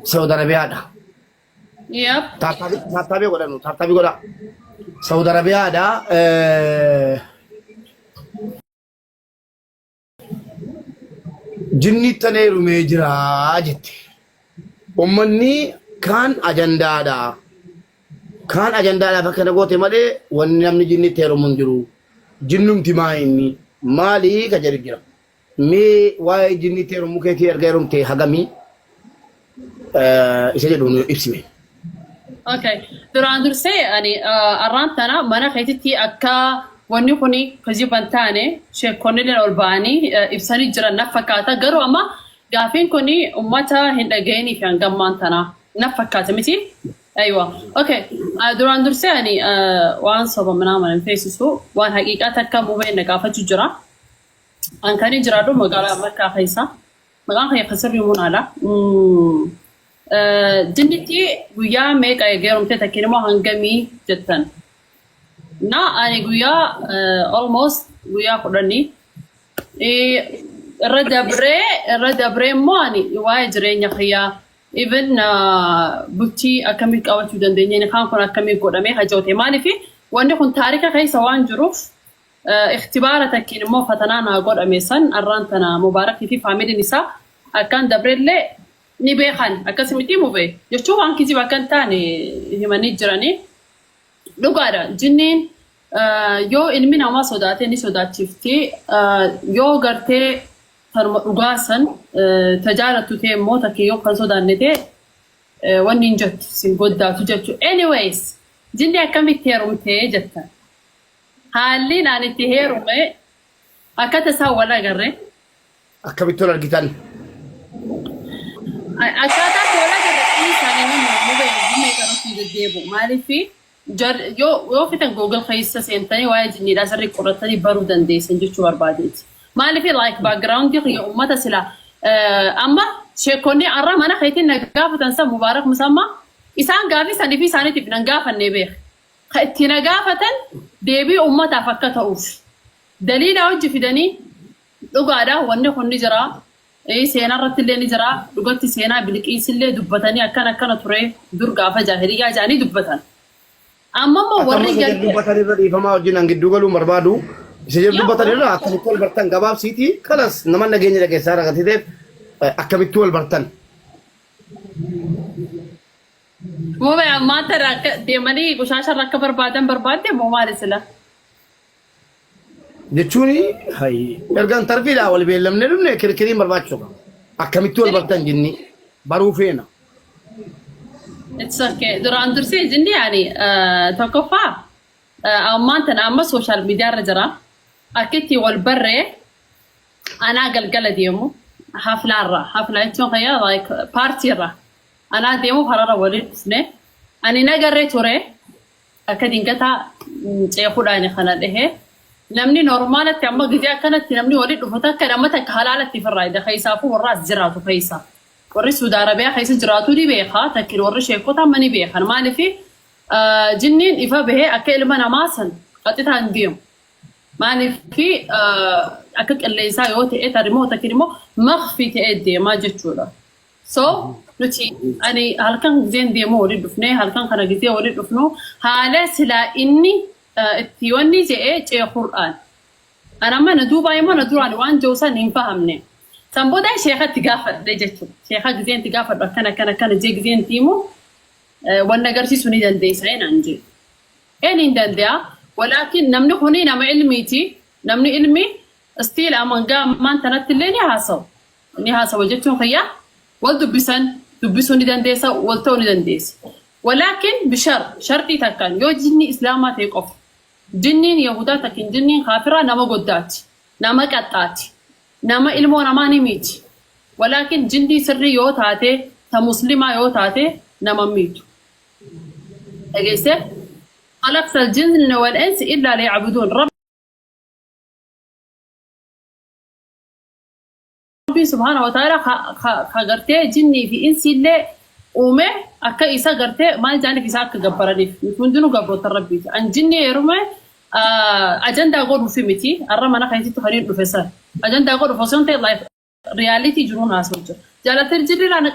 Saudi Arabiyaadha. Yep. Tap tap godhanu tap tap godha. Saudi Arabiyaadha. Jinni tanee heerumee jira jette. Uummanni kaan ajandaadha. Kaan ajandaadhaaf akkana goote malee wanni namni jinni itti heerumu hin jiru. Jinnumti maa inni maali ka jedhu jira. Mee waa'ee jinniitti heerumuu keetii erga heerumtee hagamii isa jedhu nu ibsime. Okay. Duraan dursee ani arraan tana mana keetitti akka wanni kun kijiba hin taane sheekonni illee ol ba'anii ibsanii jiran na fakkaata. Garuu amma gaafiin kun uummata hin dhaga'inii fi hangammaan tana na fakkaata miti. Aywa. Okay. Duraan dursee ani waan soba minaaman hin feesisu waan haqiiqaa takka mubeen na gaafachuu jira. An kan jiraadhu magaalaa Makkaa keessa. Maqaan kiyya kan sirrii Munaadha. Jinnitti guyyaa meeqa heerumte takkiin immoo hangamii jettan. Na ani guyyaa almost guyyaa 10 irra dabree immoo ani waa'ee jireenya kiyyaa, even bultii akkamii qabachuu dandeenya, kaan kun akkamii godhamee hajoote, maaliif wanni kun taarika keessa waan jiruuf ikhtibaara takkiin immoo fatanaa naa godhame san arraan tana Mubaarakii fi faamiliin isaa akkaan dabreellee ni beekan, akkasumatti mube jechuun waan kijiba akka hin taane himanii jiranii. Dhugaadha, jinniin yoo ilmi namaa sodaate ni sodaachifti, yoo gartee tanuma dhugaa san tajaalattu ta'e immoo takki yoo kan sodaanne ta'e wanni hin jettu sin goddaatu jechuudha. Anyways, jinni akkamitti heerumtee jettan. Haalli ani itti heerume akka tasaa wal agarre. Akkamitti wal argitan? Akkaataa itti wal agarre isaanii mubee mubee irratti deddeebi'u. Maaliif yoo fitan Google keessa seentanii waa'ee jinniidhaa sirrii qoratanii baruu dandeessan jechuu barbaadeeti. Maaliif like background kiyya uummata sila amma sheekonni har'a mana keetiin na gaafatan san, Mubaarak Musammaa, isaan gaafii sanii fi isaaniitiif nan gaafanne beek. Ka itti na gaafatan deebii uummataaf akka ta'uuf. Daliila hojii fidanii dhugaadha, wanni kun ni jira. Seenaa irratti illee ni jira. Dhugatti seenaa Bilqiis illee dubbatanii akkana akkana ture dur gaafa jaahiliyyaa jedhanii dubbatan. Amma immoo warri Akka isa gartee dubbatan irra, dhiifamaa wajjin an gidduu galuun barbaadu. Isa jedhu dubbatan irra akkamitti wal bartan gabaabsiiti. Kanas nama nageenya dhageessaa rakkatee akkamitti wal bartan? Mubee, ammaa tana akka deemanii qushaasha irra akka barbaadan barbaadde moo maali sila? Jechuun erga interviewdhaa wal beellamnee dhufne kirkiriin barbaachisu qaba. Akkamitti wal bartan jinni baruu feena. It's okay. Duraan dursee jinni ani tokkoffaa ammaan tana amma social media irra jira. Akka itti wal barree anaa galgala deemu haflaarra. Haflaa jechuun kayya like paartiirra. Anaa deemu kararra waliin dhufne. Ani nagarree ture akka dingataa ceekuudhaan kana dhahe. Namni normalatti amma gizee akkanatti namni waliin dhufu takka nama takka halaalatti ofirraa hidha, keessaafuu warra as jiraatu keessa. Warri Suudi Arabiyaa keessa jiraatu ni beeka, takkin warri sheekota amma ni beekan. Maaliif jinniin ifa bahee akka ilma namaa san qaxitaan deemu. Maaliif akka qilleensaa yoo ta'e tarimmoo takkin immoo makfi ta'ee deemaa jechuudha. So nuti ani halkan gizeen deemu waliin dhufnee, halkan kana gizee waliin dhufnu haala silaa inni itti wanni je'ee ceekur'aan. Ani amma na duubaa immoo na duraan waan jiru san hin fahamne. San booda sheekatti gaafadhe jechuudha. Sheeka gizeen itti gaafadhu akkana akkana akkana jee gizeen itti himu wanna agarsiisuu ni dandeessa naan jee. Een, hin danda'a. Walaakin namni kuni nama ilmiiti. Namni ilmi still amangaa ammaan tanatti illee ni haasawu. Ni haasawa jechuun kiyya wal dubbisan dubbisuu ni dandeessa, wal ta'uu ni dandeessa. Walaakin bishar sharxii takkaan, yoo jinni islaamaa ta'e qofa. Jinniin Yahudaa takkin jinniin kaafiraa nama goddaati. Nama qaxxaati. Nama ilmoo namaa ni miiti. Walaakin jinnii sirrii yoo taate, ta muslimaa yoo taate, nama miitu. Dhageessee? خلقت الجن والإنس إلا ليعبدون. Rabbiin subhaana wa ta'ala ka gartee jinnii fi insi illee uume akka isa gartee maal jaaniif isa akka gabbaraniif. Nuti hundinuu gabroota Rabbiiti. An jinnii heerume ajandaa godhuufi miti. Har'a mana keessatti kan hin dhufe san. Ajandaa godhuuf osoo hin ta'in life Reality jiruun haasa'u jira. Jaalattee jirriirraa na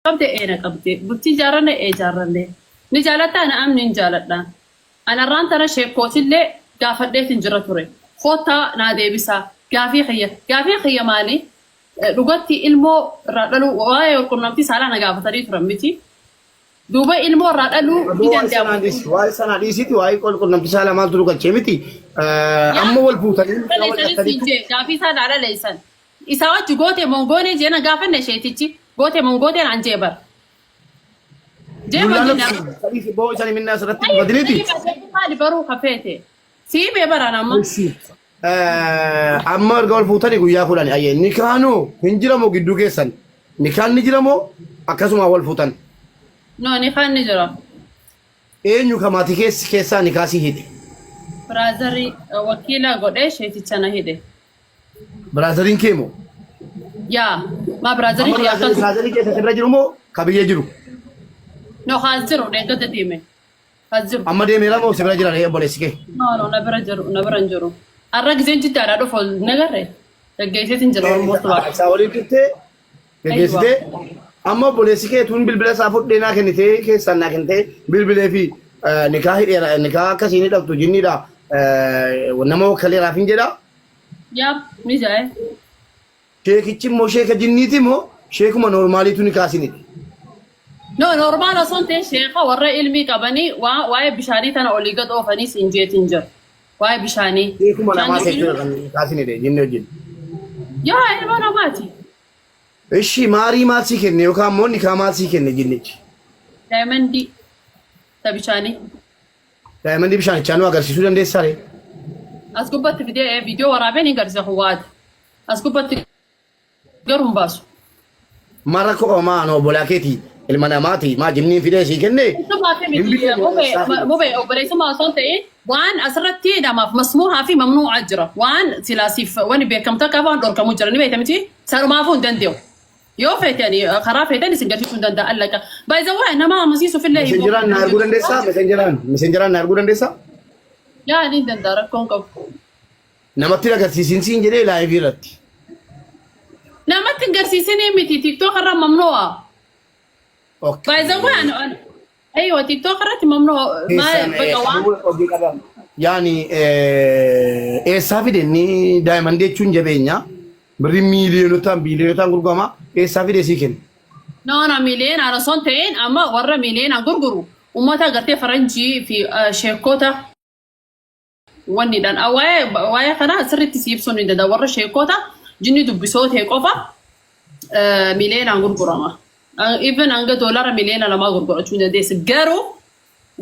qabde ee na qabde. Bultii ijaarranne ee ijaarranne. Ni jaalattaa na amni hin jaaladha. Anarraan tana sheekkootillee gaafadheetin jira ture. Koottaa naa deebisaa. Gaafii kiyya. Gaafiin kiyya maali? Dhugatti ilmoo irraa dhaluu waa'ee walqunnamtii saalaa na gaafatanii turan miti. Duuba ilmoo irraa dhaluu ni Waa'ee danda'ama. sanaa dhiisi. Waa'ee sanaa dhiisiiti waa'ee qunnamtii saalaa maaltu nu galchee miti. Amma wal fuutanii wal Dhaleessanis dhattaniitu. siin jee gaafii isaa naa dhaleessan. Isaa wajji gootee mongoonee jee na gaafanne isheetichi gootee mongootee naan jee bar. Jee Dullaa manni nafsi nama. sadiif boo isaan minnaa asirratti dhufatiniiti. Maali baruu kafeete. Sii bee baraan amma. Amma erga wal fuutanii guyyaa 10 ayyee nikaanoo hin jiramoo gidduu keessan nikaan ni jiramoo akkasuma wal fuutan. No nikaan ni jira. Eenyu ka maatii keessi keessaa nikaa si hidhe? Biraazarii wakiila godhee sheeticha na hidhe. Biraazariin kee moo? Yaa maa biraazarii Amma kiyya akkan biraazarii keessa sirra jiru moo ka biyya jiru? No kaas jiru dheengadda deeme. Kaas jiru. Amma deemeera moo si bira jira ree obboleessi kee? No no na bira jiru na bira hin jiru. Har'a giseen jiddaadhaa dhufu nagarre gaggeesseetiin jira almost waa. Isaa waliin turtee geggeessitee amma obboleessi kee tun bilbila isaa fudhee naa kennitee keessaan naa kennitee bilbilee fi nikaa hidheera nikaa akkasiin hidhamtu jinniidha nama wakkaleeraaf hin jedha. Yaa ni jaa'e. Sheekichi immoo sheeka jinniiti moo sheekuma noormaaliitu nikaa isin hidhe? No normaal osoo hin ta'in sheeka warra ilmii qabanii waa'ee bishaanii tana olii gad oofanii siin jeetiin jira. Waa'ee bishaanii. Sheekuma Bishaan namaa jechuun jechuudha kan nikaa isin hidhe jinni wajjin. Yaa ilma namaati. Ishi maarii maal sii kenne yookaan immoo nikaa maal sii kenne jinnichi? Daayimandii ta bishaanii. Daayimandii bishaanichaa nu agarsiisuu dandeessaa ree? As gubbatti fidee viidiyoo waraabee ni agarsiisa kun waada. As gubbatti garuu hin baasu. Maal rakkoo qaba maa ani obbolaa keeti ilma namaati maa jinniin fidee sii kenne Obboleessummaa fi hin miti bitne mube mube obboleessummaa osoo hin ta'in waan asirratti namaaf masmuuhaa fi mamnuu'aa jira. Waan silaa siif wani beekamtu akka waan dhorkamu jira ni beekta miti sanumaafuu hin danda'u. Yoo feetan karaa feetan isin garsiisuu hin danda'a allaqa. By the way nama amansiisuuf illee hin Messengeraan na arguu dandeessaa? Messengeraan messengeraan na arguu dandeessaa? Yaa ni danda'a rakkoon qabu. Namatti hin agarsiisin siin jedhee live irratti. Namatti hin garsiisinii miti TikTok irra mamnu'a. Okay. By the way ani ani aywa TikTok irratti mamnu'a maal Keessaan bakka waan hojii qaba. Yaani eessaa fide inni daa'imman jechuun jabeenya birrii miiliyonotaan biiliyonotaan gurgurama eessaa fide sii kenna. No no miiliyoonaan osoo hin ta'in amma warra miiliyoonaan gurguru uummata gartee faranjii fi sheekota Wannidhaan waa'ee waa'ee kanaa sirriitti si ibsuun hin danda'u. Warra sheekota jinni dubbisoo ta'e qofa miliyoonaan gurgurama. Even hanga doolara miliyoona 2 gurgurachuu hin dandeessa. Garuu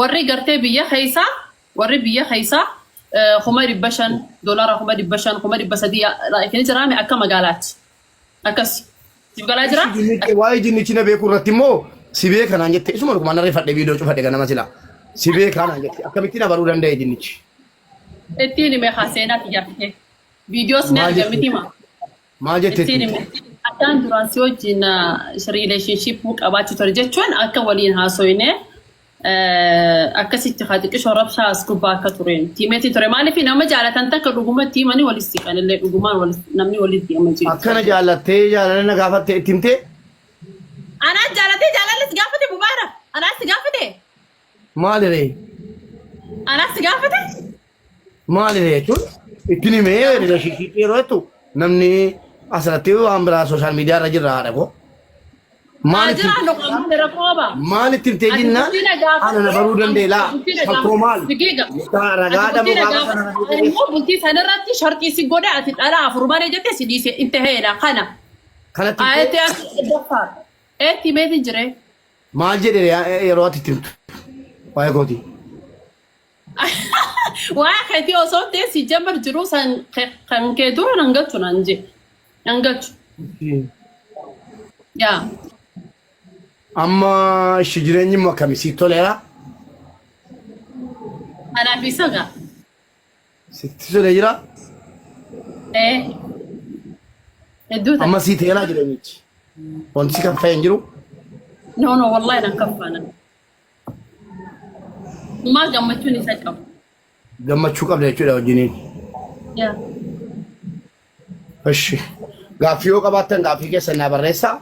warri gartee biyya keessaa warri biyya keessaa 500,000 doolara 500,000 300,000 kan jiraame akka magaalaatti. Akkas. Siif galaa jiraa? Waa'ee jinnichi na beekuu irratti immoo si beeka naan jette isuma dhugumaan narreeffadhe viidiyoo cufadhe ganama sila si beekaa naan jette akkamitti na baruu danda'e jinnichi? Ittiin hime haa seenaa kiyyaa fite. Viidiyoos ni Maal arga jette? miti maa. Maal jette Ittiin itti? hime. Akkaan duraan si wajjin relationship qabaachuu ture jechuun akka waliin haasoyne akkasitti haa xiqqishoo rabshaa as gubbaa akka tureen tiimeetii ture. Maaliif nama jaalatan takka dhugumatti himanii walis siqan illee dhugumaan namni walitti deema jiru. Akkana jaallattee jaalala na gaafatte itti himtee Anaan jaalatee jaalalli si gaafate Mubaarak. Anaan si gaafate. maali ree? Anaan si gaafate. Maali ree jechuun ittiin himee relationship yeroo jettu namni asirratti waan biraa sooshaal miidiyaa irra jirra haadha koo. Maal Haa itti jiraannu qaamni rakkoo qaba. maal itti himtee Ati jennaan bultii na gaafate. ana na baruu danda'e laa Bultii na fakkoo maal gaafate. Sigiiga. Mucaa Ati ragaa bultii dhabuu na gaafa gaafate. sana na Ani immoo bultii sanarratti sharxii si godhe ati dhala afur malee jette si dhiise itti heena kana. Kanatti himtee Ayatee akka daffaar. Eetti meetiin jiree. maal jedhe yeroo ati itti himtu waa'ee kootii. Waa'ee keetii osoo hin ta'in si jambar jiruu san kan kee dura nan galchu naan jee. Nan galchu. Yaa. Amma ishi jireenyi immoo akkami siif toleera? Anaaf isa gaa. Sitti tolee jira? Ee. Hedduu Amma takka. sii ta'eera jireenyichi. Wanti si kaffa'e hin jiru. No no wallahi nan kaffaana. Maal gammachuun isa qabu. Gammachuu qabda jechuudha wajjiniin. Yaa. Ishi. Gaaffii yoo qabaattan gaaffii keessan naa barreessaa.